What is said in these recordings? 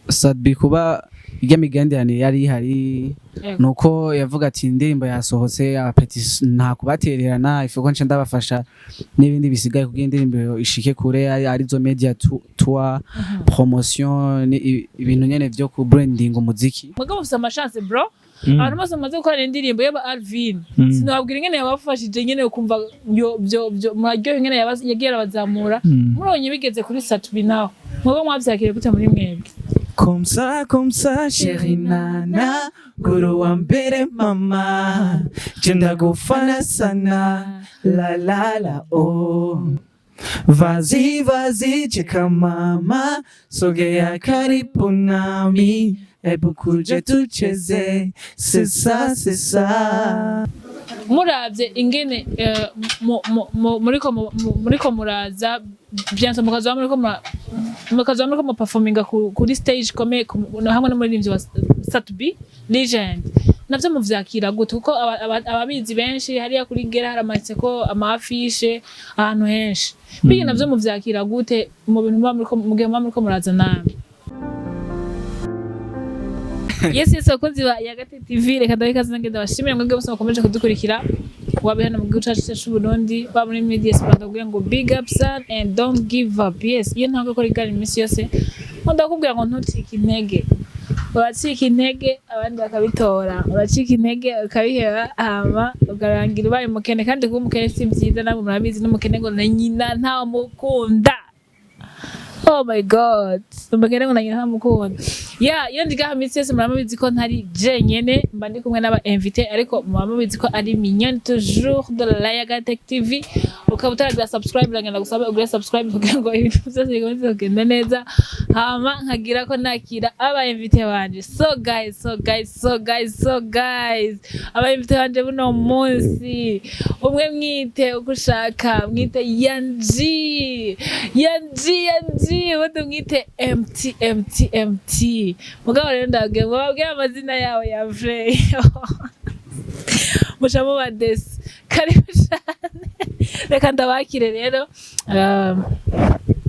Sat-B kuba irya migenderanire yari ihari, nuko yavuga ati indirimbo yasohotse, abapeti nta kubatererana, ifuko nce ndabafasha n'ibindi bisigaye kugira indirimbo ishike kure, arizo media tour, promotion, ni ibintu nyene vyo ku branding umuziki. Mwebwe mufise amachance, bro. Abantu bose bamaze gukorana indirimbo yaba Alvin, sinababwira ingene yabafashije nyene, ukumva yo byo byo muraryohe ingene yagiye arabazamura. Murabonye bigeze kuri Sat-B naho, mwebwe mwavyakiriye gute muri mwebwe? Comme ça, comme ça, chérie nana, guru wa mbere mama, je ndagufana sana, la la la oh. Vas-y, vas-y, cheka mama, sogea karibu nami, ebu kuje tucheze, c'est ça, c'est ça. Muravye ingene muriko muraza bientôt, mukazoba muriko mu performinga kuri stage ikomeye hamwe n'umuririmbyi wa Sat-B Legend, navyo muvyakira gute? Kuko ababizi benshi hariya kuri Gera haramanitse ko ama affiche ahantu henshi. Biga navyo muvyakira gute mu bintu muba muriko, mu gihe muba muriko muraza namwe? Yes, abakunzi ba Yagate TV, reka ndabe ikaze nange ndabashimire mwebwe bose mukomeje kudukurikira, waba hano mu gihugu cacu c'u Burundi, waba muri media diaspora, ndabwira ngo big up son and don't give up. Yes, iyo ntabwo gukora igare iminsi yose ngo ndakubwira ngo ntucike intege. Uracika intege abandi bakabitora, uracika intege ukabiheba, hama ukarangira ubaye umukene. Kandi kuba umukene si vyiza, namwe murabizi. N'umukene ngo na nyina ntawamukunda. Oh my God, umukene ngo na nyina ntamukunda. Ya, iyo ndigaha iminsi yose muraba mubizi ko ntari jenyene, mba ndi kumwe n'aba invité, ariko muba mubizi ko ari Mignonne toujours de la Yaga Tech TV. Ukaba utaragira subscribe, uragenda gusaba ugure subscribe kugira ngo ibintu byose bikomeze kugenda neza. Hama nkagira ko nakira aba invité banje. So guys, so guys, so guys, so guys, aba invité banje buno munsi, umwe mwite uko ushaka, mwite Yanji, Yanji, Yanji, ubundi mwite MT, MT, MT. Mugabo rero ndababwiye ngo babwire amazina yawe ya vrai, muca muba desi. Karibu cyane, reka ndabakire rero.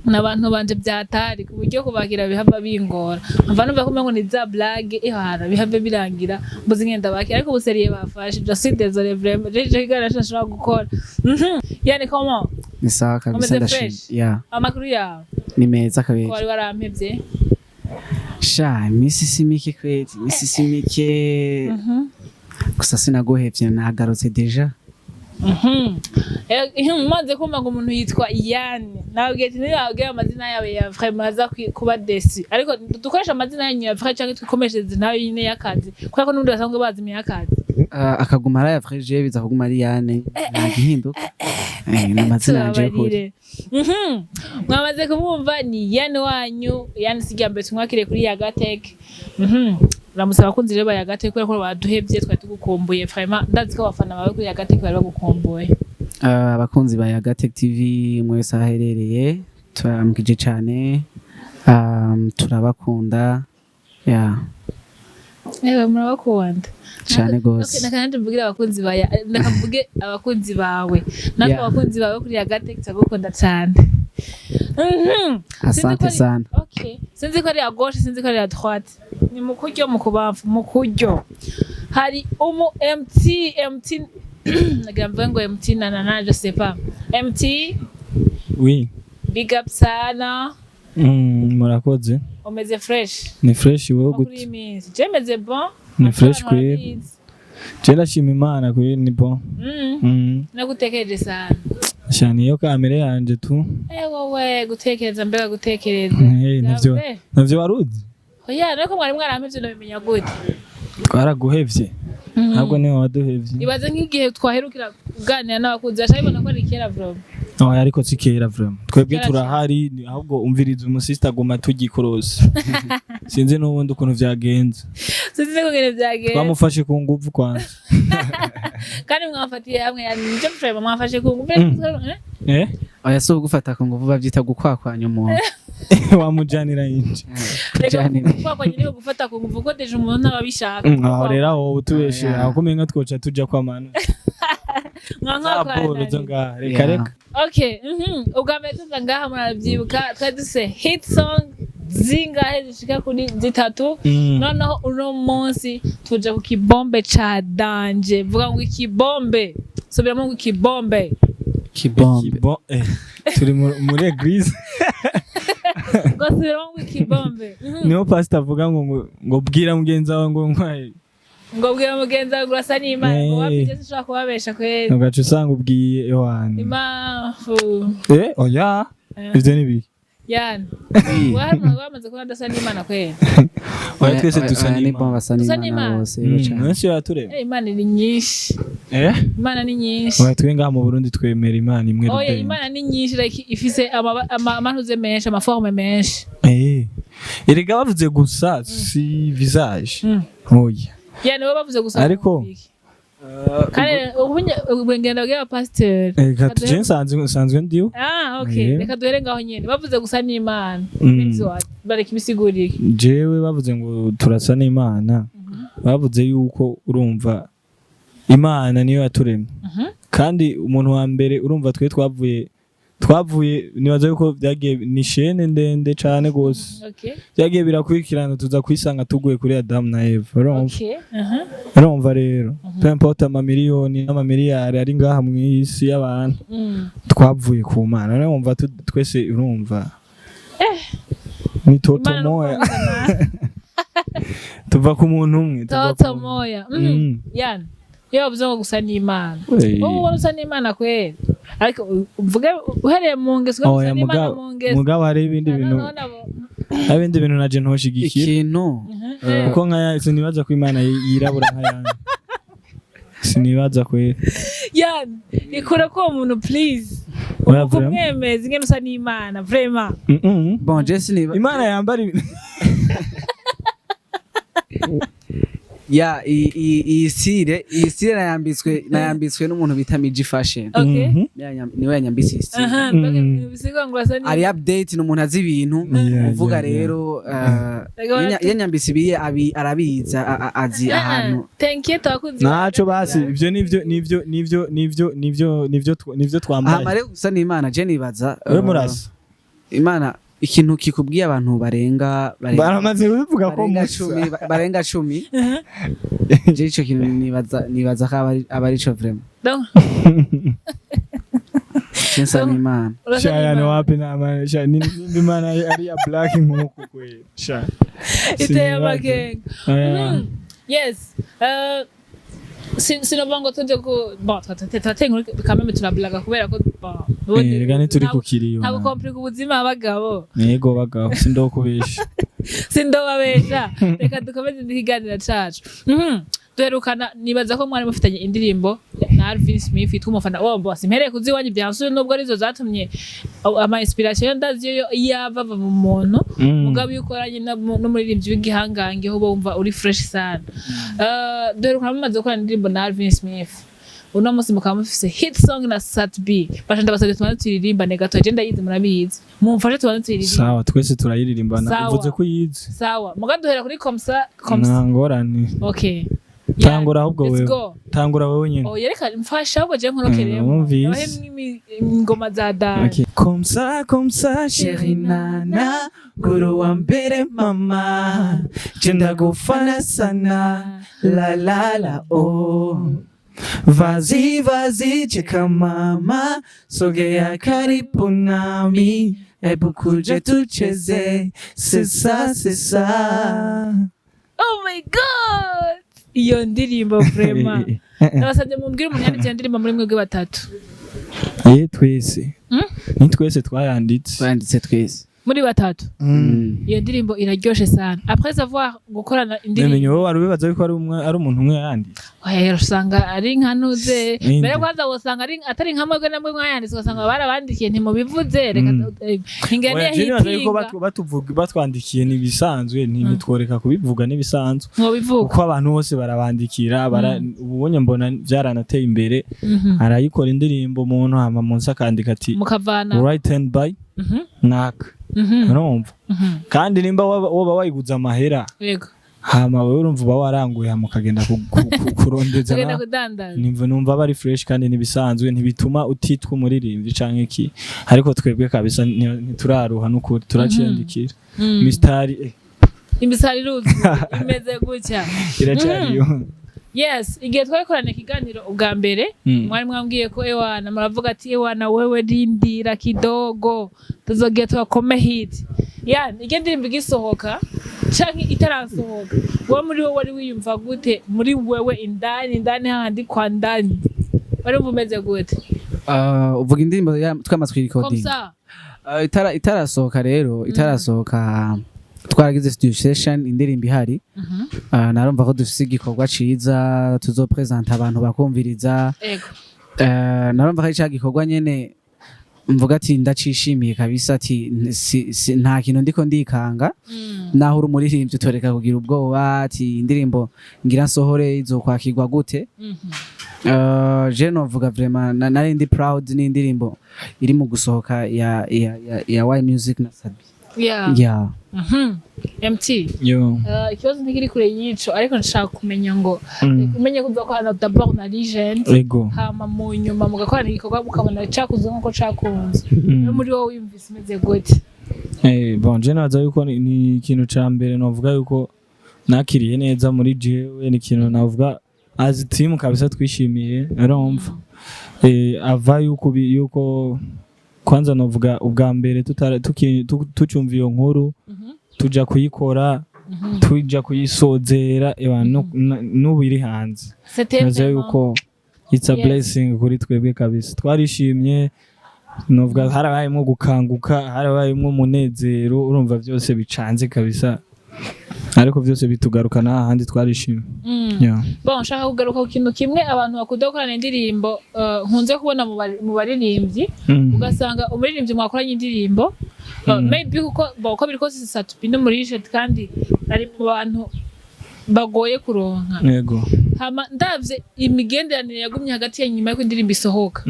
N'abantu banje byatari ku buryo kubakira bihava bingora, mva numva ko umengo ni za blague ihara bihave birangira mbuze ngenda bakira, ariko ubu sérieux bafashe. Je suis désolé vraiment, je kiganiro ntashobora gukora. Yani comment? Ni sawa kabisa. Umeze Ndashima. fresh? Ya. Amakuru yawe? Ni meza Ko kabisa. wari warampevye? Sha, iminsi si mike kweli, iminsi si mike. Gusa sinaguhevye, nagarutse déjà. Maze kumva ngo umuntu yitwa Yani, nababwiye ati nibabwira amazina yawe ya vrai muraza kuba déçus. Ariko dukoresha amazina yanyu ya vrai canke twikomereshereze nayo nyine y'akazi, kubera ko n'ubundi basanzwe bazi y'akazi? Akaguma ari aya vrai, je biza kuguma ari Yane, nta gihinduka. Ni amazina yanje y'ukuri. Tubabarire. Mwamaze kumwumva, ni Yani wanyu. Yani si mbere tumwakiriye kuri Yagatech. Ramusaba abakunzi rero ba Yagatech, kubera ko baduhevye, twari tugukumbuye vraiment. Ndazi ko abafana bawe kuri Yagatech bari bagukumbuye. Abakunzi ba Yagatech TV mwese aho aherereye, turaramukije cyane. Turabakunda ya. Ewe, murabakunda. Cyane gose. Okay, naka nanje mvugire abakunzi ba ndakavuge abakunzi bawe natwe. Abakunzi bawe kuri Yagatech turagukunda cyane. Sinzi ko Asante sana. Okay. Sinzi ko ari à gauche, sinzi ko ari à droite. Ni mu kuryo, mu kubamfu, mu kuryo. Hari umu MT, MT, nagira mvuge ngo MT na na na, je sais pas. MT. Oui. Big up sana. Murakoze. Umeze fresh? Ni fresh, wowe Amakuru gute? y'iminsi? Je meze bon. Ni fresh Abantu kweli. barabizi. Je ndashima Imana kuri ni bon. Nagutekereje sana. Shani iyo kamere yanje tu. Eh, wowe gutekereza, mbega gutekereza. Hey, navyo Vya vrai. navyo waruzi? Oya, ariko mwari mwarampevye, nabimenya gute? Twaraguhevye. Ntabwo niwe waduhevye. Ibaze nk'igihe twaherukira kuganira n'abakunzi, baca bibona ko ari kera vraiment. Oya, ariko si kera vraiment. Twebwe Kera. Turahari, ahubwo umviriza umusista aguma tugikorose. Sinzi n'ubundi ukuntu vyagenze. Sinzi ko ngene vyagenze. Twamufashe ku nguvu kwanza. Kandi mwafatiye hamwe, yani nivyo vraiment mwafashe ku nguvu. Eh? Eh? Oya, si ugufata ku nguvu, bavyita gukwakwanya umuntu. Wamujanira inje. Reka. Kujanira. Kwakwanya niho gufata ku nguvu, ko déjà umuntu ntaba abishaka. Aho rero wowe utubeshe, Oya. aho kumenga twoca tuja kwa manu. Za boro zo ngaha. Reka reka. Okay, ubwa mbere tuza ngaha murabyibuka, twari dufise hit song. zingahe zishika kuri zitatu. Noneho uno munsi tuje ku kibombe ca danger. Vuga ngo ikibombe, subiramo ngo ikibombe. Kibombe. Turi muri église. Ngo subiramo ngo ikibombe. Niho pastor avuga ngo bwira mugenzi wawe ngo nkwaye. Ngo bwira mugenzi wawe ngo urasa n'Imana, ngo wapije, sinshobora kubabesha kweri. Ugaca usanga ubwiye Yohani. Impamvu Oya, ivyo ni biki? Yani wari wamaze kubona adasa n'Imana kweri? Oya, twese dusa Oya, ni n'Imana. bon, basa Dusa n'Imana n'Imana. bose, yego cane. Nonse yaturema. Imana ni nyinshi. Imana ni nyinshi. Oya, twe ngaha mu Burundi twemera Imana imwe Oya, rudende. Imana ni nyinshi, like ifise amantuze menshi, amaforme menshi. Erega bavuze gusa si visage. Oya. Yani bo bavuze gusa. Ariko Kandi ubungenda bw'abapasiteri. Reka tuje, nsanzwe ndiwe. Ah, okay. Reka duhere ngaho nyene, bavuze gusa n'Imana. N'ivyo bareka ibisigurire. Jewe bavuze ngo turasa n'Imana, bavuze yuko urumva Imana niyo yaturemye. Kandi umuntu wa mbere, urumva twe twavuye, nibaza yuko byagiye ni chaîne ndende cane gose. Byagiye birakurikirana, tuza kwisanga tuguye kuri Adamu na Eva, urumva? Okay. Aha. Urumva rero, peu importe amamiliyoni n'amamiliyari ari ngaha mu isi y'abantu, twavuye ku Mana. Urumva twese, urumva, ni toto Imana no moya. kuvuga. Tuva ku muntu umwe, tuva ku Toto muntu. moya. Yani iyo bavuze ngo gusa n'Imana, wowe ubona usa n'Imana kweri? Ariko uvuge uhereye mu ngeso ko Oya, gusa n'Imana mugabo mu ngeso. Mugabo hari ibindi bintu, Noneho nabo hari ibindi bintu naje ntoshigikira. Ikintu Kuko nka sinibaza ko Imana yirabura nka yanjye, sinibaza kwera. Yani ikura ko uwo muntu, please. Oya, vraiment. Kumwemeza ingene usa n'Imana, vraiment. Bon, je siniba Imana yambara ya iyi style nayambitswe n'umuntu bita Miji Fashion. Niwe yanyambitse iyi style. Aha, bisigura ngo urasa Ari n'Imana. update, ni umuntu azi ibintu. Uvuga rero, Reka yanyambitse ibiye arabizi, azi ahantu. Thank you, abakunzi. Naco basi, ivyo nivyo nivyo nivyo nivyo nivyo nivyo nivyo twambaye. Hama rero gusa n'Imana, je nibaza We murasa. Imana, ikintu kikubwiye abantu barenga Baramaze kubivuga ko barenga musa. 10, barenga 10, je ico kintu nibaza ko aba ari co vraiment. Donc Je nsa n'Imana. urasa Sha yani n'Imana. wapi na mana sha nimba Imana ari ya black nkuko kwera sha. Iteye Sinibaza. amakenga. Oya. Yes. Sinovuga ngo tuje ku bon, turateye inkuru kameme, turablaga kubera ko bon, ubundi Rega ntituri ku kiriyo. Ntabwo komplika ubuzima abagabo. Yego bagabo, sindokubesha. Sindobabesha. Reka dukomeze n'ikiganiro cacu. Duherukana, nibaza ko mwari mufitanye indirimbo na Alvin Smith yitwa Umufana. Oh boss, impereye kuzi iwanyu byansuye, nubwo arizo zatumye ama inspiration ndazi yo yava ava mu muntu. Mugabo iyo ukoranye n'umuririmbyi w'igihangange ho uba wumva uri fresh sana. Duherukana mumaze gukorana indirimbo na Alvin Smith, uno munsi mukaba mufise hit song na Sat B. Basha ndabasabye tubanze turirimbane gato, je ndayizi, murabizi, mumfashe tubanze tuyiririmbe. Sawa, twese turayiririmbana. Sawa. Uvuze ko uyizi. Sawa, muga duhera kuri comme ça, comme ça. Nta ngorane. Okay. Tangura ahubwo Let's wewe. go. Tangura wewe nyine. Oh, yereka mfasha ahubwo je nkorokeremo. Wumvise. Ingoma za dance. Okay. Comme ça, comme ça, Chérie nana, guru wa mbere mama, je ndagufana sana, la la la oh. Vas-y, vas-y, cheka mama, sogea karibu nami, hebu kuja tucheze, c'est ça, c'est ça. Oh my God, iyo ndirimbo vraiment, ndabasabye mumbwire umuntu yanditse iyo ndirimbo muri mwebwe batatu. Twese. Ni twese twayanditse. Twanditse twese. Muri batatu. Iyo ndirimbo iraryoshe sana après avoir gukorana indirimbo. Namenye wowe wari ubibaza yuko ari umwe, ari umuntu umwe yanditse. Oya, usanga ari nka nuze. Ninde? Mbere kwanza wosanga ari atari nka mwebwe namwe mwayanditse, ugasanga barabandikiye ntimubivuze. Reka ingene Oya, je nibaza yuko hitinga. Batuvuga batwandikiye n'ibisanzwe, ntitworeka kubivuga n'ibisanzwe. Mwobivuga. Kuko abantu bose barabandikira ubonye mbona byaranateye imbere. Arayikora indirimbo umuntu, hama munsi akandika ati mukavana written by naka. Urumva, kandi nimba woba wayiguze amahera Yego. Hama wewe urumva uba waranguye, hama ukagenda kurondeza. Tugenda kudandaza. Numva bari fresh kandi ntibisanzwe, ntibituma utitwa umuririmbyi canke iki, ariko twebwe kabisa ntituraruha n'ukuri, turaciyandikira mistari Imisari iruzuye imeze gutya. Iracariyo. Yes, igihe twakorana ikiganiro ubwa mbere, mwari mwambwiye ko ewana muravuga ati: "Ewana wewe, rindira kidogo, tuzogiye tubakome hit." Yani iyo ndirimbo igisohoka canke itarasohoka, wowe muri wowe wari wiyumva gute? Muri wewe indani indani, hahandi kwa ndani, wari wumva umeze gute? Uvuga indirimbo twamaze kuyirecordinga? Comme ça. Itarasohoka rero, itarasohoka twaragize studio session, indirimbo ihari. Narumva ko dufise igikorwa ciza tuzopresenta, abantu bakumviriza. Narumva ko ari ca gikorwa nyene mvuga ati ndacishimiye kabisa, ati nta kintu ndiko ndikanga. Naho uri umuririmbyi utoreka kugira ubwoba ati indirimbo ngira nsohore izokwakirwa gute? Je novuga vraiment nari ndi proud n'indirimbo iri mu gusohoka ya Y Music na Sat-B. Yeah. MT, Yo. Ikibazo ntikiri kure y'ico, ariko nshaka kumenya ngo umenye kuva ko hano d'abord na legend, hama mu nyuma mugakorana igikorwa, mukabona cakunzwe nkuko cakunzwe. No muri wowe wiyumvise umeze gute? Bon, je naza yuko ni ikintu ca mbere novuga yuko nakiriye neza muri jewe, ni ikintu navuga as a team kabisa twishimiye, urumva, ava yuko yuko kwanza novuga ubwa mbere tucumva iyo nkuru, tuja kuyikora, tuja kuyisozera, ewa, n'ubu iri hanze. C'était Naza vraiment yuko it's a blessing kuri twebwe kabisa, twarishimye. Novuga harabayemwo gukanguka, harabayemwo umunezero, urumva byose bicanze kabisa, ariko byose bitugarukana ahandi twarishimye. Yeah. Bon, nshaka kugaruka ku kintu kimwe abantu bakunda gukorana indirimbo, nkunze kubona mu baririmbyi, ugasanga umuririmbyi mwakoranye indirimbo, maybe kuko bon, uko biri kose Sat-B no muri Richard kandi ari mu bantu bagoye kuronka. Hama ndavye imigenderanire yagumye hagati ya nyuma y'uko indirimbo isohoka,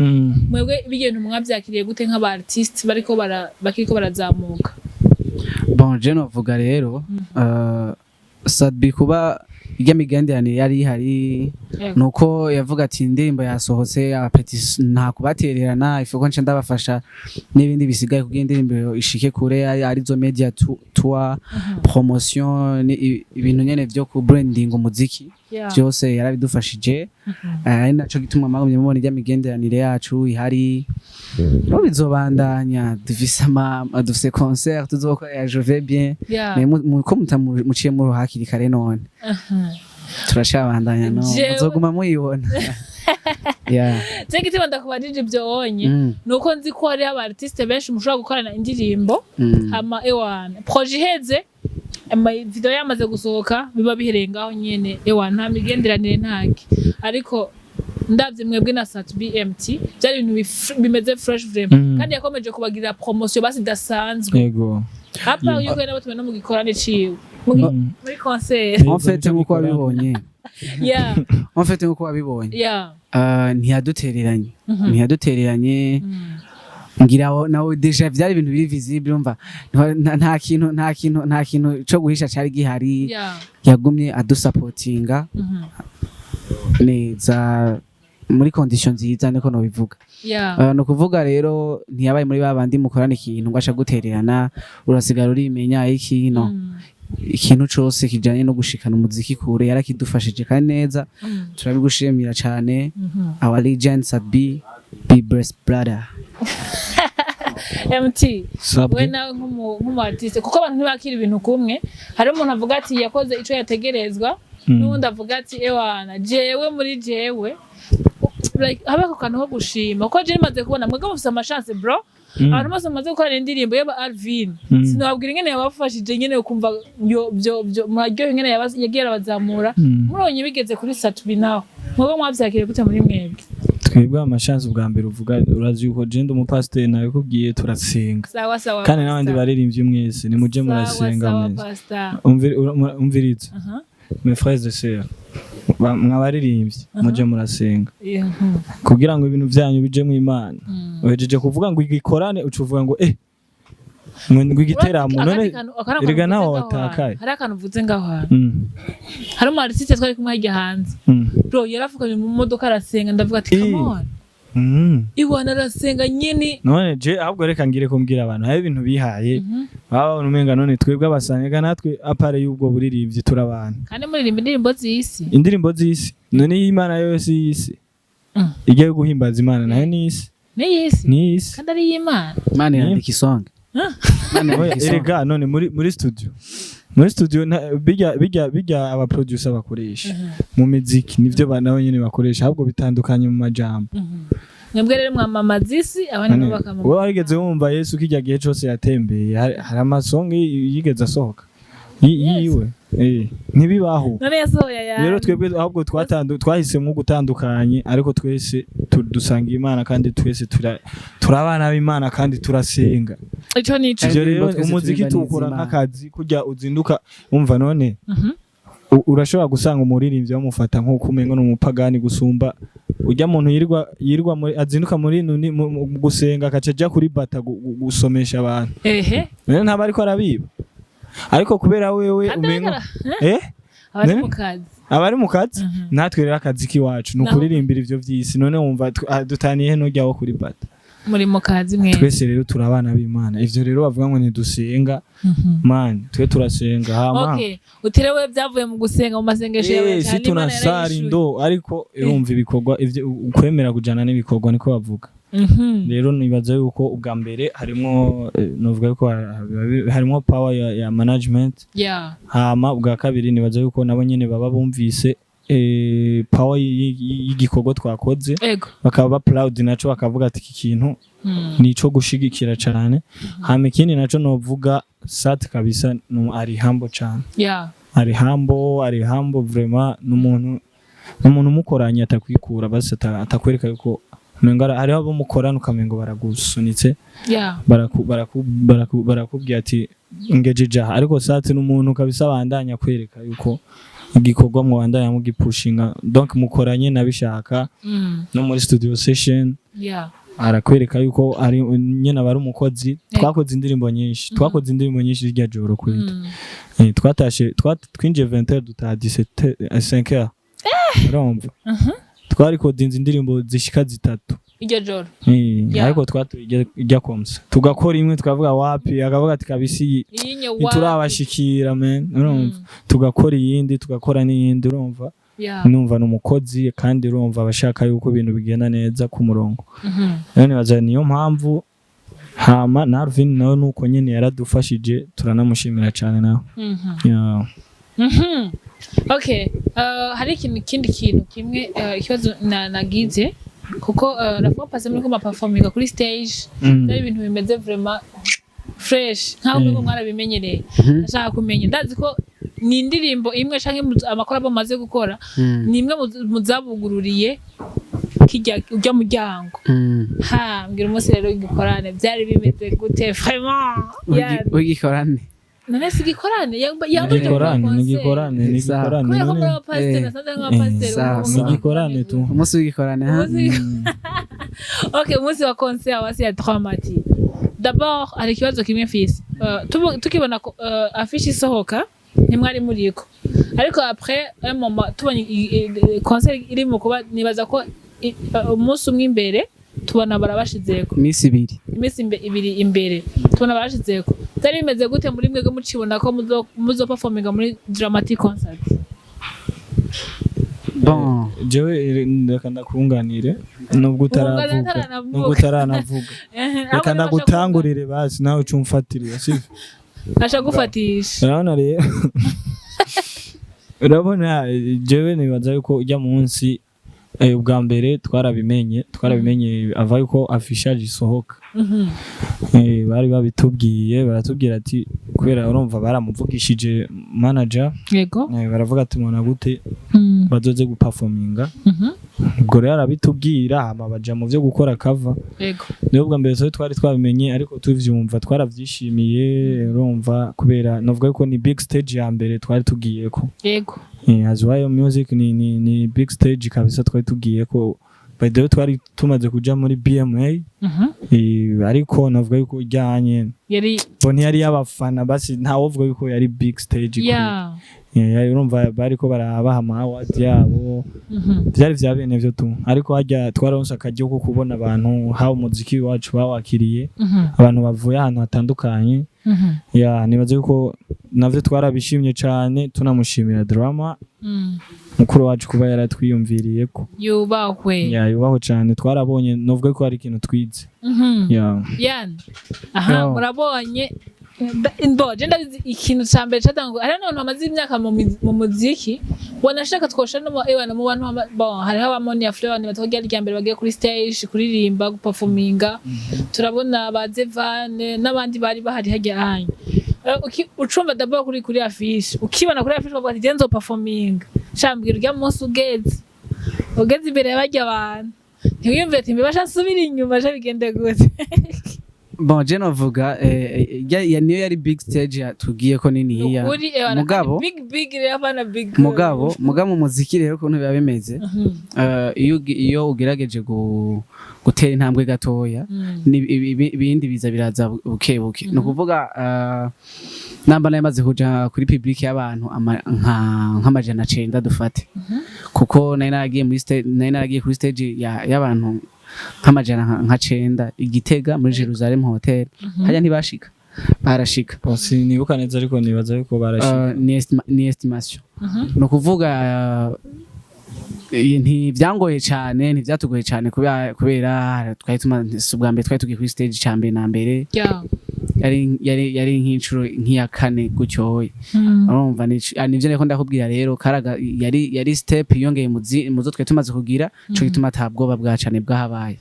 mwebwe ibintu mwavyakiriye gute nk'aba artiste bariko bakiriko barazamuka? Bon, je novuga rero, Sat-B kuba irya migenderanire yari ihari, nuko yavuga ati indirimbo yasohotse, aba petits nta kubatererana, ifuko nce ndabafasha n'ibindi bisigaye kugira indirimbo ishike kure, arizo media tour, promotion, ibintu nyene vyo ku branding umuziki, byose yarabidufashije. Ari naco gituma mwagumye mubona irya migenderanire yacu ihari. No bizobandanya, dufise ama dufise concert tuzokorera, je vais bien. Mais ko muciye muri hakiri kare none, turacabandanya no muzoguma muyibona, yeah. Je gituma ndakubajije ibyo onye, nuko nzi ko hariho aba artiste benshi mushobora gukorana indirimbo, hama ewana projet iheze, ama video yamaze gusohoka, biba bihereye ngaho nyene, ewana nta migenderanire ntaki. Ariko ndavye mwebwe na Sat BMT, byari ibintu bimeze fresh vraiment. Kandi yakomeje kubagirira promotion basi idasanzwe, hapa yuko n'abatume no mu gikorane ciwe muri concert. En fait, nkuko wabibonye, en fait, nkuko wabibonye, ntiyadutereranye, ntiyadutereranye. Ngira nawe déjà vyari ibintu biri visible, umva, nta kintu co guhisha cari gihari. Yagumye adusapotinga neza muri condition nziza, niko nobivuga. Ni ukuvuga rero ntiyabaye muri ba bandi mukorana ikintu ngo aca gutererana, urasigara urimenya iki no ikintu cose kijanye no gushikana umuziki kure yarakidufashije kandi neza. Turabigushimira cane, our legend Sat-B, be blessed, brother. MT, Sabwe. we nawe nk'umu artiste, kuko abantu ntibakira ibintu kumwe, hari umuntu avuga ati yakoze ico yategerezwa, n'uwundi avuga ati ewana jewe muri jewe, like habe ako kantu ko gushima, kuko je maze kubona mwebwe mufise ama chance, bro. Abantu bose mumaze gukorana indirimbo yaba Alvin, sinababwira ingene yabafashije nyene, ukumva yo byo byo muraryohe ingene yagiye arabazamura. Murabonye bigeze kuri Sat-B naho, mwebwe mwavyakiriye gute muri mwebwe? Twebwe ama chance, ubwa mbere uvuga, urazi yuko je ndi umupasiteri, nabikubwiye, turasenga. Sawa sawa, Kandi n'abandi pastor. baririmbyi mwese nimuje Sawa, murasenga sawa, mwese. pastor. Umviriza, mes frères et sœurs, mwabaririmbyi muje murasenga kugira ngo ibintu vyanyu bije mu Imana. Uhejeje kuvuga ngo igikorane, uca uvuga ngo Ngo igiteramo none Akandi kantu- akandi kantu erega uvuze nawe ngaho watakaye. hantu. Hari akantu uvuze ngaho hantu, hari umu artiste twari kumwe hirya hanze, bro, yarafukamye mu modoka arasenga. Ndavuga ati come on, iwana arasenga nyene. None je ahubwo reka ngire kumbwira abantu, hari ibintu bihaye baba babona umenga none twebwe abasanga natwe à part y'ubwo buririmbyi turi abantu. Kandi muririmba indirimbo z'isi. Indirimbo z'isi, none iyi Imana yose y'isi igiye guhimbaza Imana nayo ni isi. N'iy'isi. Ni isi. Kandi ari iy'Imana. Imana irandika isonga. Imana Oya, irandika isonga. Erega none muri studio bijya aba producer bakoresha mu miziki nivyo nabo nyene bakoresha, ahubwo bitandukanye mu majambo. Mwebwe rero mwamamaza isi, abandi nabo bakamamaza. Wowe warigeze wumva Yesu kijya gihe cose yatembeye hari amasonga yigeze asohoka yiwe? Ntibibaho. None yasohoye ayandi. Rero twebwe ahubwo twahisemo gutandukanye, ariko twese dusanga Imana kandi twese turi abana b'Imana kandi turasenga. Ico nico. Ivyo rero Indirimbo twese umuziki turirimba ni tuwukora iz'Imana. nk'akazi kurya uzinduka umva none urashobora gusanga umuririmbyi bamufata nk'uko umengo ni umupagani gusumba ujya muntu yirirwa muri azinduka muri nuni mu gusenga, akaca aja kuri bata gusomesha abantu. None ntaba ariko arabiba, ariko kubera wewe Kandi umengo abari None? mu kazi. Abari mu kazi. Natwe rero akazi k'iwacu ni ukuririmbira ivyo vy'isi. None wumva dutaniye n'ujya wo kuri bata? Muri mu kazi mwese. Twese rero turi abana b'Imana. Ivyo rero bavuga ngo ntidusenga, man, twe turasenga hama. Okay, utirewe byavuye mu gusenga, mu masengesho yawe Si cyane, Imana tunasari yarayishuye. ndo ariko urumva ibikorwa ivyo ukwemera kujana n'ibikorwa niko bavuga. Rero nibaza yuko ubwa mbere harimwo novuga yuko harimwo power ya management. Hama ubwa kabiri nibaza yuko nabo nyene baba bumvise power y'igikorwa twakoze, bakaba ba proud naco, bakavuga ati iki kintu nico gushigikira cane. Hama ikindi naco novuga, Sat kabisa ari humble cane. Ari humble, ari humble vraiment. N'umuntu umukoranye atakwikura basi atakwereka yuko umengo hariho abo mukorana ukamengo baragusunitse, barakubwira ati ngejeje aha, ariko Sat n'umuntu kabisa abandanya kwereka yuko igikorwa mwabandanya mugipushinga, donc mukoranye nabishaka. No muri studio session arakwereka yuko ari nyene aba ari umukozi. Twakoze indirimbo nyinshi, twakoze indirimbo nyinshi rirya joro kwita. Twatashe twinjiye 20h, dutaha 17 5h. Urumva twarikodinze indirimbo zishika zitatu Iryo joro. Ariko twatuye ijya komsa, tugakora imwe tukavuga wapi, akavuga ati kabisi iyi Iyi nye wapi. ntiturabashikira man, urumva, tugakora iyindi, tugakora n'iyindi, urumva. Numva ni umukozi kandi urumva abashaka yuko ibintu bigenda neza ku murongo. Rero nibaza niyo mpamvu. Hama na Alvin nawe nuko nyene yaradufashije, turanamushimira cyane nawe. Yeah. Okay, hari ikintu kindi kintu kimwe, ikibazo nagize kuko la fois passée muri ko performinga kuri stage, byari ibintu bimeze vraiment fresh nkaho mm. mwarabimenyereye. Ndashaka kumenya, ndazi ko ni indirimbo imwe canke amakorabo maze gukora, ni imwe mu zabugururiye kijya ujya muryango. Ha mbwira umunsi rero w'igikorane byari bimeze gute vraiment? W'igikorane? None si igikorane yambaye? Igikorane ni igikorane, ni Sawa. igikorane. Kubera ko None muri abapasiteri, nasanze nk'abapasiteri Sawa, ni sawa. igikorane tu. Umunsi w'igikorane ha? Ok, umunsi wa concert wasi ya Dramati, d'abord hari ikibazo kimwe mfise. Tukibona ko affiche isohoka ntimwari muriko, ariko après un moment tubonye concert iri mu kuba, nibaza ko umunsi umwe imbere tubona barabashizeko. Iminsi ibiri. Iminsi ibiri imbere tubona barashizeko. Byari bimeze gute muri mwebwe mucibona ko muzo performinga muri Dramatic concert? Bon. Jewe reka ndakunganire nubwo utaravuga. Ntaranavuga. Nubwo utaranavuga, reka ndagutangurire basi nawe uce umfatirira, sivyo? Asha gufatisha. Urabona rero, urabona jewe nibaza yuko ujya munsi ubwa mbere twarabimenye ava yuko affichage isohoka. Bari babitubwiye, baratubwira ati kubera urumva baramuvugishije manager. Baravuga ati mubona gute bazoze guperforminga? Ubwo rero arabitubwira, hama baja mu vyo gukora cover. Niyo bwa mbere twari twabimenye, ariko tuvyumva twaravyishimiye, urumva, kubera novuga yuko ni big stage ya mbere twari tugiyeko. Azuayo Music ni big stage kabisa twari tugiyeko. By the way, twari tumaze kuja muri BMA, ariko navuga yuko ijyanye Yari bo ntiyari y'abafana, basi ntawovuga yuko yari big stage kuri yari, urumva bariko barabaha ama award yabo, vyari vya bene vyo tu. Ariko harya twararonse akaryo ko kubona abantu haba umuziki wacu bawakiriye, abantu bavuye ahantu hatandukanye. Ya, nibaze yuko navyo twarabishimye cane, tunamushimira Drama, mukuru wacu, kuba yaratwiyumviriye ko Yubahwe. Ya, yubahwe cane. Twarabonye, novuga ko hari ikintu twize. Ya. Yani aha Yo. murabonye mbo je ndabizi, ikintu ca mbere catanguye, hariho n'abantu bamaze imyaka mu muziki, wanashaka twosha no mu ewana mu bantu bon, hariho aba Monia Fleur, abantu batwa rya mbere bagiye kuri stage kuririmba, guperforminga, turabona ba Zevane n'abandi bari bahari hajya hanya. Ucumva d'abord kuri affiche, ukibona kuri affiche bavuga ati je nzoperforminga, shambwira urya munsi ugeze imbere y'abarya abantu, ntiwiyumve ati mbibasha nsubira inyuma, sha bigende gute? Bon, je novuga niyo yari big stage tugiye ko niniya. Nukuri ewana, Mugabo kandi big big rero, apana big. Mugabo mu muziki rero ukuntu biba bimeze, iyo ugerageje gutera intambwe gatoya, ibindi biza biraza buke buke. Ni ukuvuga, namba nari maze kuja kuri public y'abantu 900 dufate, kuko nari naragiye muri nari naragiye kuri stage y'abantu 900 i Gitega muri Jerusalem Hotel. Hajya ntibashika, barashika. Bon, sinibuka neza, ariko nibaza yuko barashika. Ni estimation. Ni ukuvuga, ntibyangoye cyane, ntibyatugoye cyane, kubera twari si ubwa mbere twari tugiye kuri stage. Cya mbere na mbere yari nk'inshuro nk'iya kane gutyoye. Urumva nivyo nariko ndakubwira rero, karaga yari step yongeye mu zo twari tumaze kugira, ico gituma ata bwoba bwa cane bwahabaye.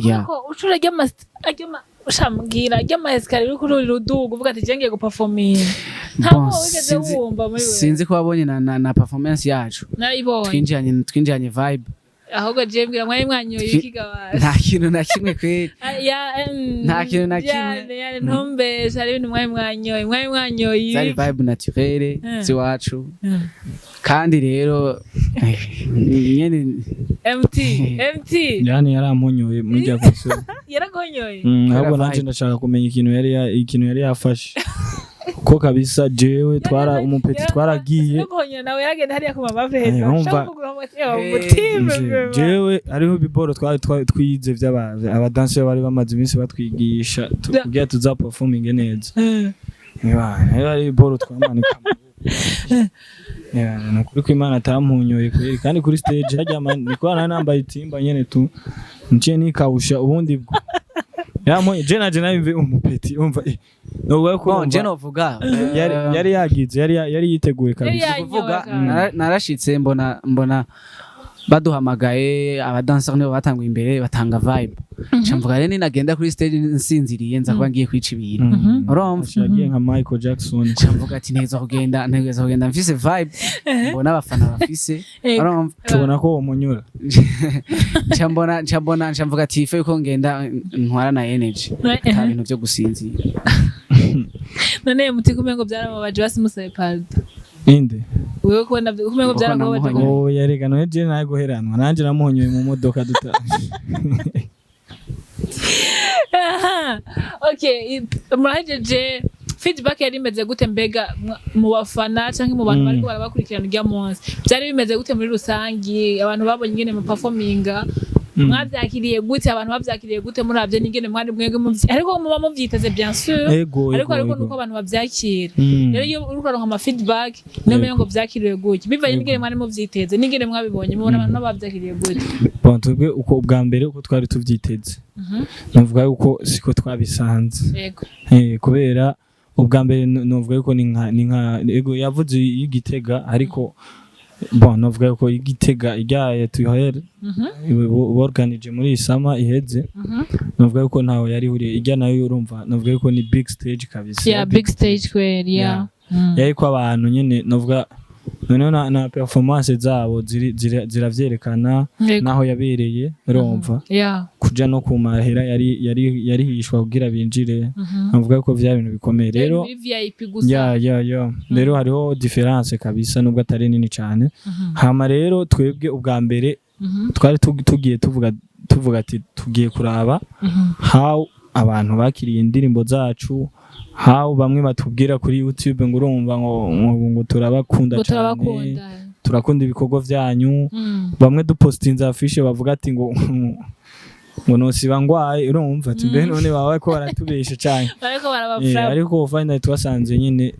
Yeah. Ko ucura ry'ama ushambwira ry'ama escalier uri kuri uduga uvuga ati je ngiye guperforminga, nta Bon, bwoba wigeze wumva muri wewe? Sinzi ko wabonye na performance yacu. Narayibonye. Twinjiranye vibe. Ahubwo je mbwira, mwari mwanyoye iki gabasha? Nta kintu na kimwe kweri. Nta kintu na kimwe. Yani ntumbeshe, hari ibintu mwari mwanyoye, mwari mwanyoye Zari iki? vibe naturelle z'iwacu. Kandi rero nyene MT MT. Yani yaramponyoye muri rya concert. Yaragonyoye. Ahubwo Yari nanje vibe. ndashaka kumenya ikintu yari yafashe, ko kabisa jewe twara umupeti twaragiye. Guhonyora nawe yaragenda hariya ku mabave hejuru. Urumva, Umutima. Jewe hariho ibiboro twari twize vy'aba abadansi bari bamaze iminsi batwigisha kugira tuza performing neza. Niba hari ibiboro twamanika, ni ukuri ko Imana atampunyoye kweri. Kandi kuri stage harya niko nari nambaye itimba nyene tu, nciye nikawusha ubundi bwo yamponye. Je naje nabimve umupeti umva, novuga ko Bon, urumva je novuga yari yagize yari yiteguye kabisa. Yari kuvuga yanyoye. Narashitse mbona baduhamagaye, abadanseri nibo batanguye imbere batanga vibe. Nca mvuga rero ninagenda kuri stage nsinziriye nza kuba ngiye kwica ibintu. Urumva? Yagiye nka Michael Jackson. Nca mvuga ati ntegereza kugenda mfise vibe, mbona abafana bafise. Urumva? Tubona ko umunyura. Nca mbona nca mvuga ati ife yuko ngenda ntwara na energy, nta bintu byo gusinzira. None muti kumengo byaramubabaje, basi musabe pardon. Inde? Wewe kubona kumengo Kuko byarakubabaje. namuhonyoye. Oh, yarega none je nawe guheranwa nanje namuhonyoye mu modoka duta. Aha. Okay, murahejeje, feedback yari imeze gute mbega mu bafana canke mu bantu bariko barabakurikirana urya munsi? Byari bimeze gute muri rusangi? Abantu babonye ingene mu performinga, mwavyakiriye gute? Abantu bavyakiriye gute muravye n'ingene mwari mwebwe ariko muba muvyiteze, bien sûr, Ego. ariko Ego. ariko Ego. nuko abantu bavyakira. Rero iyo uriko uraronka ama feedback, niyo menya ngo vyakiriwe gute bivanye n'ingene mwari muvyiteze n'ingene mwabibonye, mubona abantu bavyakiriye gute? Bon, twebwe uko ubwa mbere uko twari tuvyiteze, navuga yuko siko twabisanze. Kubera ubwa mbere novuga yuko ni nka ego yavuze y'Igitega, ariko bon, novuga yuko y'Igitega ijyaye tuhere borganije muri iyi sama iheze, novuga yuko ntawe yari ihuriye ijya nayo. Urumva, novuga yuko ni big stage kabisa. Yeah, big stage kweri, yeah. Yariko abantu nyene, novuga noneho na performance zabo ziravyerekana naho yabereye, urumva, kuja no ku mahera yari yarihishwa kugira binjire, navuga ko vya bintu bikomeye rero. Muri VIP gusa. Ya, rero hariho différence kabisa, nubwo atari nini cane. Hama rero twebwe ubwa mbere Twari tugiye tuvuga ati tugiye kuraba how abantu bakiriye indirimbo zacu, how bamwe batubwira kuri YouTube ngo urumva ngo turabakunda Ngo cyane, turabakunda. turakunda ibikorwa vyanyu. Bamwe dupostinze affiche bavuga ati ngo nosiba ngwaye, urumva ati mbe none baba bariko baratubesha cyane. Bariko barabafra. Ariko finally twasanze nyine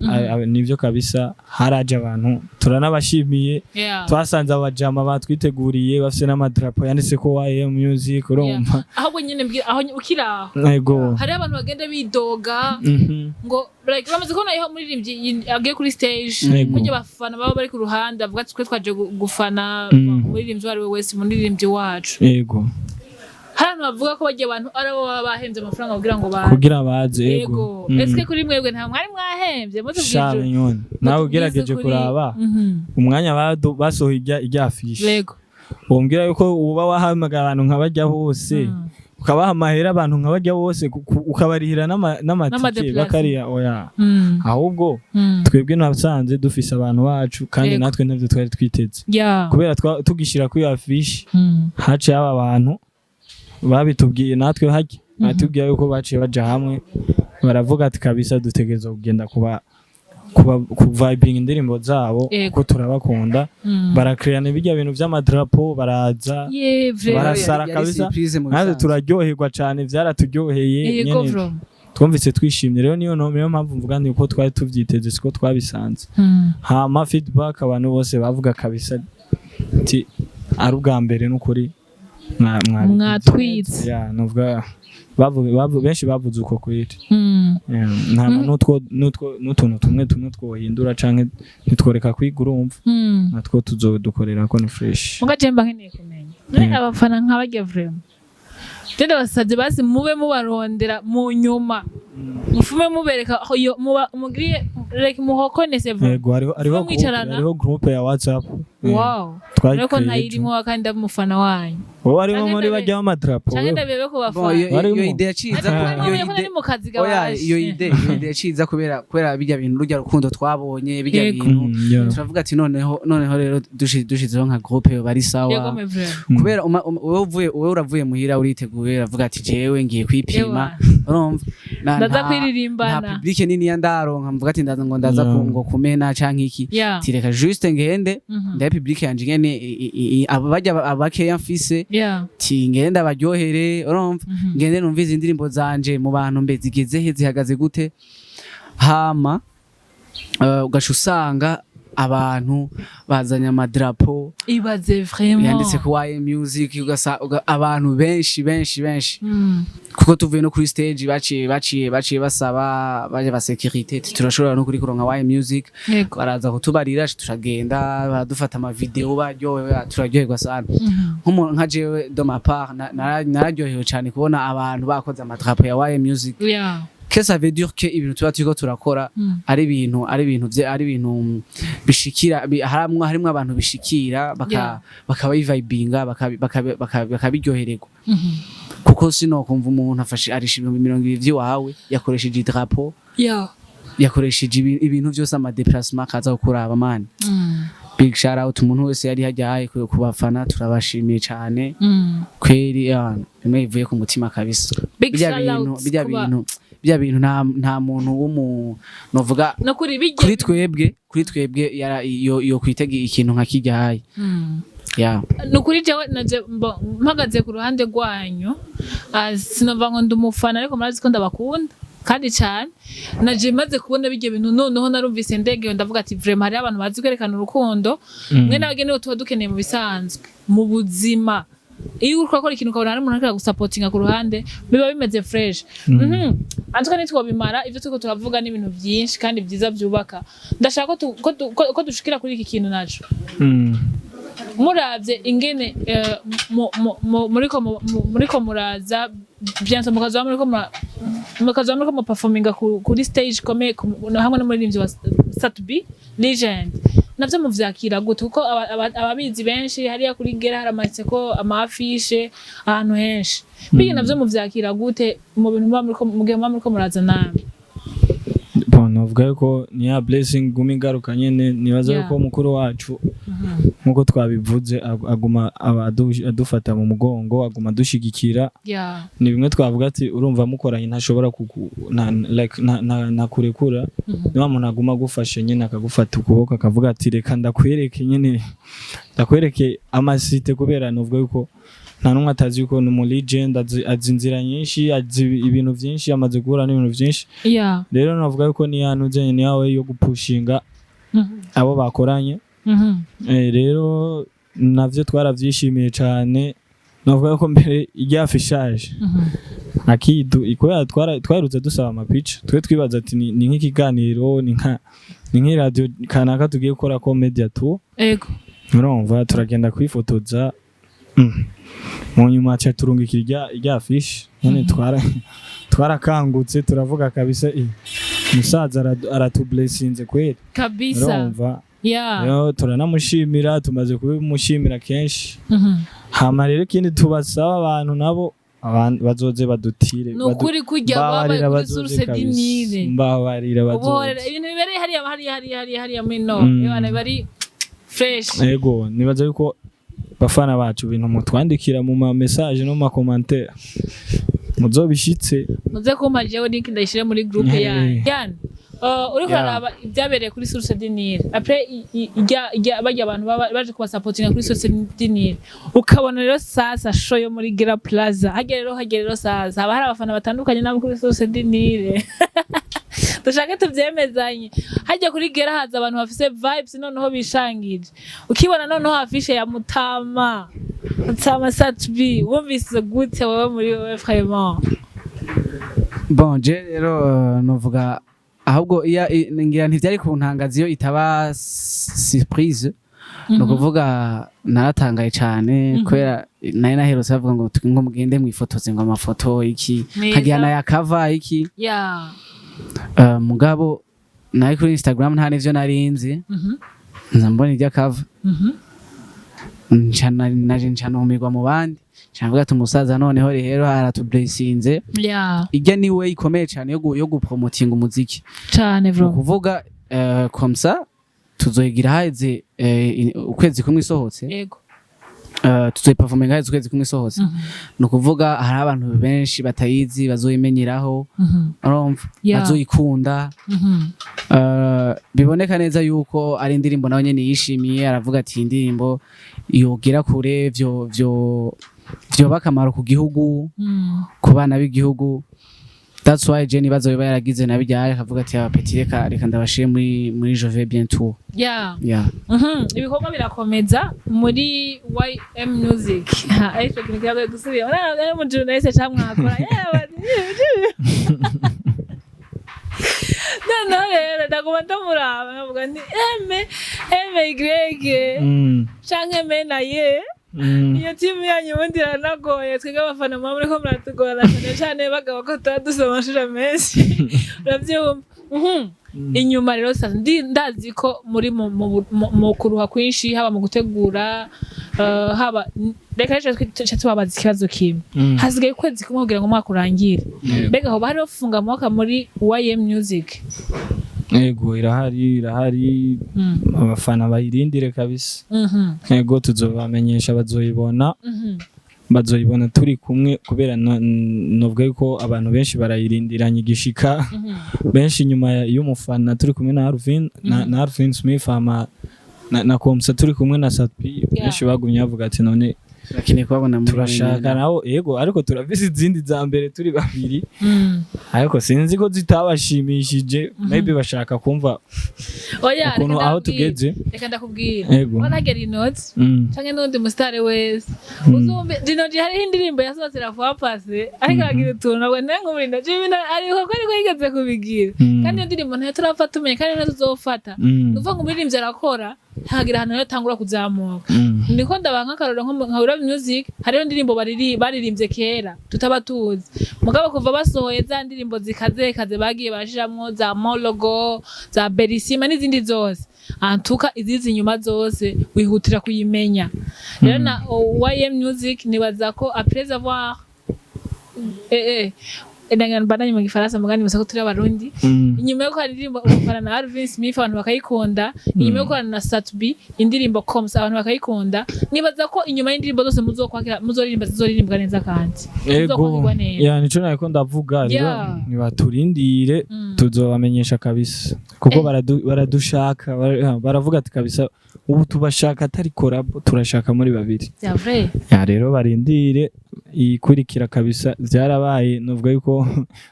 nivyo kabisa, haraje abantu, turanabashimiye. Twasanze abajama batwiteguriye bafise n'amadarapo yanditse ko YM Music, urumva. Ahubwo nyine mbwira aho ukiri aho, Yego. hariho abantu bagenda bidoga ngo like bamaze kubona iyo umuririmbyi agiye kuri stage, kurya abafana baba bari ku ruhande bavuga ati twe twaje gufana umuririmbyi uwo ari we wese, umuririmbyi wacu. Hari abantu bavuga ko bagiye abantu ari abo baba bahembye amafaranga kugira ngo baze. Kugira baze, yego. Yego. Ese kuri mwebwe nta mwari mwahembye mutubwije? Sha minyoni, nawe ugerageje kuraba umwanya basohoye irya affiche, wombwira yuko uba wahamagara abantu nka barya bose, ukabaha amahera abantu nka barya bose, ukabarihira n'amatike, N'ama déplacement. bakariya, oya. Ahubwo twebwe nasanze dufise abantu bacu kandi natwe ntabyo twari twiteze, kubera tugishira kuri iyo affiche, haciye aba bantu babitubwiye natwe harya batubwiye yuko baciye baja hamwe baravuga ati kabisa dutegerezwa kugenda kuba kuvibing indirimbo zabo, kuko turabakunda. Barakirana bijya bintu vy'amadrapo, baraza, Yeah, vraiment. barasara Yari kabisa. surprise mu Natwe bisanzwe. turaryoherwa cane, vyaraturyoheye Yego nyene. vraiment. Twumvise twishimye rero, niyo mpamvu mvuga nti uko twari tuvyiteze siko twabisanze. Hama feedback abantu bose bavuga kabisa ati ari ubwa mbere n'ukuri mwabigize. Mwatwitse. Ya, nuvuga benshi bavuze uko kwiri. Yeah, nta n'utwo n'utuntu tumwe tumwe twohindura canke ntitworeka kwiga, urumva, natwo tuzodukorera ko ni fresh. Muga je mba nkeneye kumenya none abafana nk'abarya vraiment, je ndabasavye basi mube mubarondera mu nyuma, mufume mubereka aho iyo muba mugiriye like muhokonese vraiment. Yego, hariho Mube mwicarana. Hariho groupe ya WhatsApp. Wow. Twayikeye Ariko ntayirimo kandi ndamufana wanyu. Wowe harimo Canke muri bajya b'amadarapo Canke wewe. ndabebe ku Bon, bafana. iyo Barimo. iyo idée yaciza Ariko iyo mwamenye ko idée nari mu kazi oya, gabashe. iyo idée yaciza kubera bijya bintu, rujya rukundo twabonye bijya bintu, turavuga ati noneho rero dushizeho nka groupe bari sawa. Yego me vraiment. Kubera wowe uravuye muhira uriteguye, uravuga ati jewe ngiye kwipima, urumva. Ndaza Nta kwiririmbana. public nini ya ndaronka mvuga ati ndaza ngo ndaza ngo kumena canke iki. Tireka juste ngende ndaye public yanje ngene abo bajya abakeya mfise, ti ngende abaryohere, urumva, ngende numvize indirimbo zanje mu bantu, mbe zigeze he, zihagaze gute. Hama ugaca usanga abantu bazanye amadrapo Ibaze vraiment. yanditse ku YM Music, abantu benshi benshi benshi, kuko tuvuye no kuri stage baciye basaba baje ba security ati turashobora no kuri kuronka YM Music? Baraza kutubarira, turagenda, baradufata ama video baryohewe, turaryoherwa sana. Nk'umuntu nka jewe, de ma part, nararyohewe cyane kubona abantu bakoze amadrapo ya YM Music. Que ça veut dire que ibintu tuba turiko turakora ari ibintu bishikira harimwo abantu bishikira baka bakaba bivibinga, bakabiryohererwa, kuko sino kumva umuntu afashe arisha 20,000 vy'iwawe, yakoresheje idrapo, yakoresheje ibintu vyose, ama déplacement, akaza kukuraba man. Big shout out umuntu wese yari hajyaye ku bafana, turabashimiye cyane kweri, bimwe bivuye ku mutima kabisa. Big Bijya shout bintu out bijya bintu bijya bintu nta muntu w'umu novuga no kuri bijya kuri twebwe iyo kwitega ikintu nka kijyaye. Ya. Ni ukuri jewe naje mpagaze ku ruhande rwanyu, sinova ngo ndi umufana, ariko murazi ko ndabakunda kandi cyane. Naje maze kubona bijya bintu, noneho narumvise ndegewe, ndavuga ati vraiment hariho abantu bazi kwerekana urukundo. Mwe n'abageni tuba dukeneye mu bisanzwe mu buzima, iyo uriko urakora ikintu ukabona hari umuntu ariko aragusapotinga ku ruhande, biba bimeze fresh. Antuka ntitwobimara ivyo turiko turavuga ni ibintu byinshi kandi byiza byubaka. Ndashaka ko dushikira kuri iki kintu naco. Muravye ingene muriko muraza bientôt, mukazoba muriko muperforminga kuri stage ikomeye hamwe n'umuririmbyi wa Sat-B Legend, navyo muvyakira gute? Kuko ababizi benshi hariya kuri Gera haramanitse ko ama affiche ahantu henshi bijya, navyo muvyakira gute mu bintu muba muriko mu gihe muba muriko muraza namwe? Bon. Bon, novuga yuko ni ya blessing guma ingaruka nyene. Nibaza yuko mukuru wacu, nkuko twabivuze, aguma adufata mu mugongo, aguma adushigikira. Ni bimwe twavuga ati urumva mukoranye ntashobora kuku na, like nta kurekura. Ni wa muntu aguma agufashe nyene, akagufata ukuboko, akavuga ati reka ndakwereke nyene, ndakwereke amasite, kubera novuga yuko nta n'umwe atazi yuko ni umu legend, azi inzira nyinshi, azi ibintu vyinshi, amaze guhura n'ibintu vyinshi. Rero navuga yuko ni ya ntuzenye, ni yawe yo gupushinga abo bakoranye. Rero navyo twaravyishimiye cane. Navuga ko mbere irya affichage akidu kubera twaherutse dusaba amapica, twe twibaza ati ni nk'ikiganiro, ni nk'iradiyo kanaka tugiye gukora ko media tour. Urumva turagenda kwifotoza, mu nyuma aca turungikira irya affiche nyene. Twarakangutse, turavuga kabisa, musaza aratublessinze kweli. Urumva, rero turanamushimira, tumaze kubimushimira kenshi. Hama rero ikindi tubasaba, abantu nabo, abantu bazoze badutire. Ni ukuri kurya babaye Mbabarira, kuri bazoze Source du kabisa. Nil. Mbabarira, Ubuhorera bazoze. Ibintu bibereye hariya hariya hariya hariya hariya muri no abantu bari fresh. Ego, nibaza yuko bafana bacu ibintu mutwandikira mu ma message no mu ma commentaire muzobishitse. Muze kumpa jewe link ndayishire muri groupe yanyu. Yan, uriko uraraba ibyabereye kuri Source du Nil après ijya bajya abantu baba baje kubasapotinga kuri Source du Nil, ukabona rero sasa show yo muri Gera Plaza hagera rero, hagera rero sasa haba hari abafana batandukanye nabo kuri Source du Nil. Dushake tuvyemezanye, hajya kuri Gera haza abantu bafise vibes, noneho bishangije, ukibona noneho affiche ya Mutama Sat-B, wumvise gute wowe muri wowe vraiment? Bon, je rero novuga ahubwo iya ngira ntivyari kuntangaza iyo itaba surprise. Ni ukuvuga naratangaye cane, kubera nari naherutse bavuga ngo ngo mugende mwifotoze, ngo amafoto iki, Meza. nkagira na yakava iki. Mugabo nari kuri Instagram, nta n'ivyo nari nzi. Nza mbona irya cover, nca naje nca numirwa mu bandi, nca mvuga ati umusaza noneho rero aratublessinze. Irya ni way ikomeye cane yo gupromotinga umuziki. Cane Ni bro. ukuvuga comme ça tuzoyigira haheze ukwezi kumwe isohotse. Tuzoyiperforminga haheze ukwezi kumwe isohotse. Ni ukuvuga hari abantu benshi batayizi bazoyimenyeraho, urumva, bazoyikunda. Biboneka neza yuko ari indirimbo nawe nyene yishimiye, aravuga ati iyi ndirimbo yogera kure, vyo vyoba akamaro ku gihugu, ku bana b'igihugu. That's why je nibaza biba yaragize nabijyaye akavuga ati aba petit, reka ndabashire muri Je vais bientôt. Yeah. Ibikorwa birakomeza muri YM Music. Ha, ariko ikintu kiragoye gusubira. Uri mu journaliste camwakora. Yewe. Noneho rero ndaguma ndamuraba nkavuga nti M M Y canke M na Y. Iyo timu yanyu ubundi iranagoye, twebwe abafana muba muriko muratugora cyane cyane bagabo ko tuba dusoma amashuri menshi, urabyumva. Inyuma rero sasa ndazi ko muri mu kuruha kwinshi, haba mu gutegura, haba reka rero tuce tubabaza ikibazo kimwe. Hasigaye ukwezi kumwe kugira ngo umwaka urangire. Mbega hoba hariho funga mwaka muri YM Music? Yego, irahari, irahari. Abafana bayirindire kabisa. Yego, tuzobamenyesha, bazoyibona. Bazoyibona turi kumwe, kubera novuga yuko abantu benshi barayirindiranye igishika, benshi inyuma y'umufana turi kumwe na Alvin na Alvin Smith, ama na Komsa turi kumwe na Sat-B. Benshi bagumye bavuga ati none Turakeneye kubabona muri turashaka nabo. Yego, ariko turafise izindi za mbere turi babiri, ariko sinzi ko zitabashimishije, maybe bashaka kumva Oya, reka ukuntu aho ndakubwira. tugeze. Reka ndakubwira. Yego. Wanagera inoti canke n'undi musitari wese, uzumve Lino G hariho indirimbo yasohotse la fois passée, ariko agira utuntu ntabwo nari nk'ubu Lino G ibintu ariko ko ariko yigeze kubigira. Kandi iyo ndirimbo ntayo turapfa tumenye, kandi ntayo tuzofata. Ni ukuvuga ngo umuririmbyi arakora hakagira ahantu rero atangura kuzamuka. Niko ndabaha nk'akarorero nka Love Music, hariho indirimbo baririmbye kera tutaba tuzi, mugabo kuva basohoye za ndirimbo zikazekaze bagiye barashiramwo za Mologo, za Berisima n'izindi zose, antuka izizi inyuma zose wihutira kuyimenya. Rero na YM Music nibaza ko après avoir Mbandanye mu Gifaransa mugani gusa ko turi Abarundi. Inyuma yo gukora indirimbo ugakorana na Alvin Smith, abantu bakayikunda, inyuma yo gukorana na Sat-B indirimbo Coms, abantu bakayikunda, nibaza ko inyuma y'indirimbo zose muzokwakira, muzoririmba, zizoririmbwa neza kandi Ego. zizokwakirwa neza. Ya, nico nariko ndavuga rero. Nibaturindire, tuzobamenyesha kabisa, kuko baradushaka, baravuga ati kabisa ubu tubashaka atari collabo, turashaka muri babiri. C'est vrai. Ya, rero barindire ikurikira kabisa. Vyarabaye, novuga yuko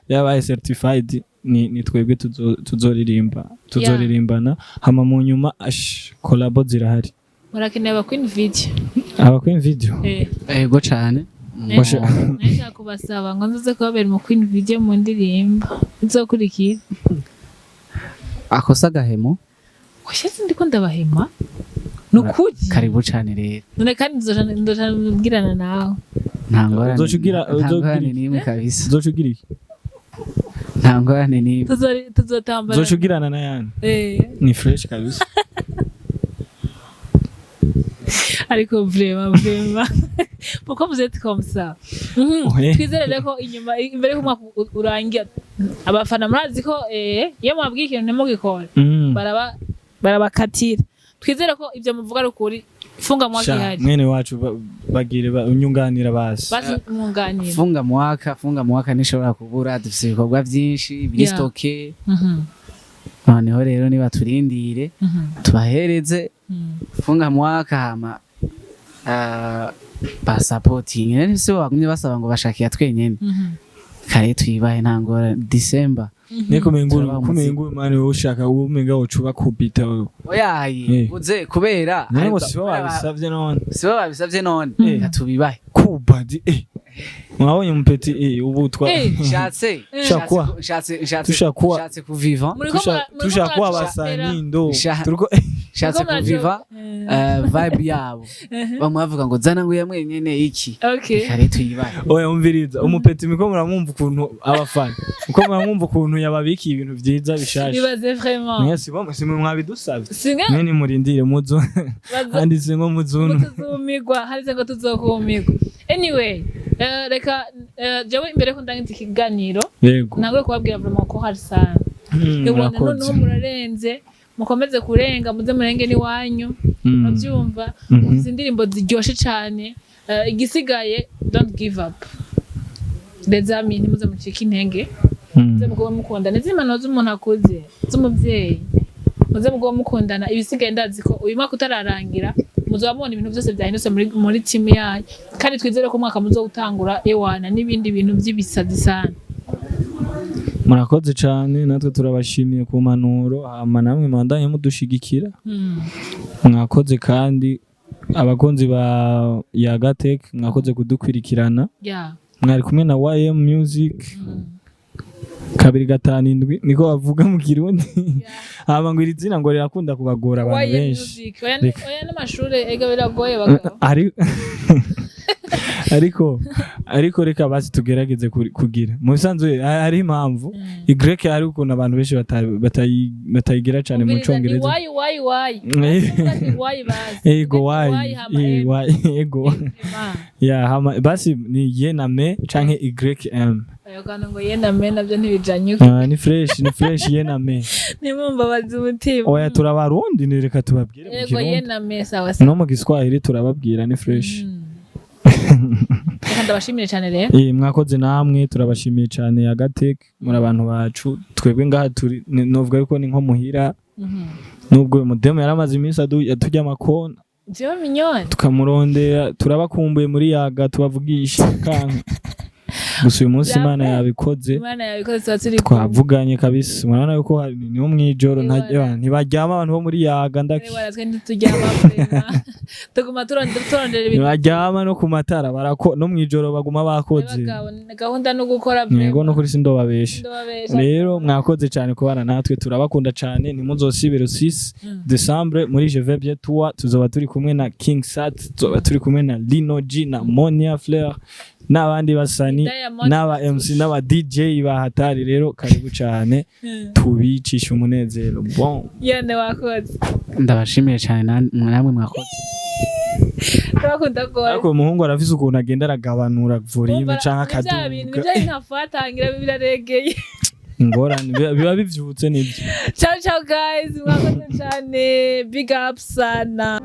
byarabaye certified, ni twebwe tuzoririmba, tuzoririmbana, hama mu nyuma ash collabo zirahari. Murakeneye aba Queen Video? Aba Queen Video? Eh. Ego cane. Nashaka kubasaba ngo nzoze kubabera mu Queen Video mu ndirimbo izokurikira. Akosa agahemo. Oya, ndiko ndabahema ni ukuri. Karibu cane rero. None kandi nzoja mbwirana nawe. Nta ngorane. Uzoca Nta uzogira ngorane iki? n'imwe kabisa. Uzoca ugira iki? Nta ngorane n'imwe. Tuzotambara. Uzoca ugirana na yani? Eh. Ni fresh kabisa. Ariko vraiment, vraiment, pourquoi vous êtes comme ça? Ouais. Twizere rero ko inyuma, imbere y'umwaka urangira, abafana murazi ko iyo mwabwiye ikintu ntimugikore, barabakatira. Twizere ko ibyo muvuga ari ukuri. Funga mwaka Sha, ihari. Mwene wacu bagire unyunganira basi. Basi mwunganira. Funga mwaka, funga mwaka nishobora kubura. Dufise ibikorwa vyinshi biri stocké. Noneho rero nibaturindire, tubahereze funga mwaka, hama basapotinge. None si bo bagumye basaba ngo bashakiye twenyene? Kare tuyibahe, nta ngorane, December. Niko menguru. Turabaha. Kumengu mani, wowe ushaka umenga wocuba kubita wewe. Oyaye. Eh. Uze kubera None ngo sibo babisavye none? Sibo babisavye none? Eh. Reka tubibahe. Kubadi mwabonye umupeti ubu twa Eh. Nshatse Tushakuwa. nshatse Tushakuwa. nshatse kuviva. Muriko muriko Tushakuwa muracopera. abasanii ndo turiko. Nshatse Muriko kuviva vibe yabo. Bamwe bavuga ngo zana ngo mwenyene iki. Okay. Reka rero tuyibahe. Oya, umviriza, umupeti miko muramwumva ukuntu abafana, uko muramwumva ukuntu yababikiye ibintu vyiza bishasha. Bibaze vraiment. Mwese bo simwe mwabidusavye. Singa. Mwe nimurindire muzo handitse ngo muzunu. Tuzumirwa, handitse ngo tuzokumirwa. Anyway, reka jewe imbere ko ndangiza ikiganiro, ntabwo kubabwira vraiment ko hari sana. Ubona Murakoze. noneho murarenze, mukomeze kurenga, muze murenge n'iwanyu. Murabyumva? Mufite indirimbo ziryoshe cyane. Igisigaye, don't give up, les amis, ntimuze mucike intege. Muze mukuba mukundana, iz'impanuro z'umuntu akuze, z'umubyeyi, muze mukuba mukundana. Ibisigaye ndazi ko uyu mwaka utararangira muzaba mubona ibintu byose byahindutse muri timu yanyu, kandi twizere ko umwaka muzowutangura ewana n'ibindi bintu by'ibisazi sana. Murakoze cyane, natwe turabashimiye ku mpanuro, hama namwe mwandanye mudushigikira. Mwakoze, kandi abakunzi ba Yagatek mwakoze kudukurikirana. Mwari kumwe na YM Music 257, niko bavuga mu Kirundi. Hama ngo iri zina ngo rirakunda kubagora abantu YM benshi. Music. Oya. Reka. Oya, n'amashure ega biragoye bagabo. Ariko reka basi tugerageze kugira mu bisanzwe hari impamvu Y, hari ukuntu abantu benshi batayigira cyane mu Umviriza, ni Congereza. Y Y Y. Ni Y bazi. Ego. Y. Y. Hama E, M. Y, ego. Ya, hama basi ni ye na me canke Y M. Ayo kantu ngo ye na me nabyo ntibijanye. Ah, ni fresh, ni fresh, ye na me. Ntimumbabaze umutima. Oya, turabarundi, ni reka tubabwire mu Yego, ye Kirundi. na me, sawa sawa. No mu Giswahili turababwira, ni fresh. Reka ndabashimire cyane rero. Eh, mwakoze namwe, turabashimiye cyane. Yagatek, muri abantu bacu, twebwe ngaha turi novuga yuko ni nko muhira. Nubwo uyu mudemu yaramaze iminsi aturya amakona. Jewe mignonne. Tukamurondera, turabakumbuye muri Yaga, tubavugisha kanka. Gusa uyu munsi Imana yabikoze. Imana yabikoze, tuba turi kumwe. Twavuganye kabisa, murabona yuko niho mwijoro Ewana. ntibaryama abantu bo muri Yaga ndaki. Ewana, twe ntituryama vraiment. Tuguma turondera ibintu. Ntibaryama no ku matara barako, no mwijoro baguma bakoze. Bagabo, gahunda no gukora. Yego, no kuri sindobabesha. Ndobabesha. Rero mwakoze cyane kubana natwe, turabakunda cyane. Ntimuzosibire 6 Decembre muri Je vais bien toi, tuzoba turi kumwe na King Sat, tuzoba turi kumwe na Lino G na Monia Fleur n'abandi basani Diamond. n'aba MC n'aba DJ bahatari. Rero karibu cyane, tubicisha umunezero. Bon. Yane, wakoze. Ndabashimiye cyane, namwe mwakoze. Ndabakunda gose. Ariko uwo muhungu arafise ukuntu agenda aragabanura volume canke Ni bya bintu, ni akaduga. bya bintu ntafatangira, biraregeye. Ingorane biba bivyutse nibyo. Ciao ciao guys, mwakoze cyane, big up sana.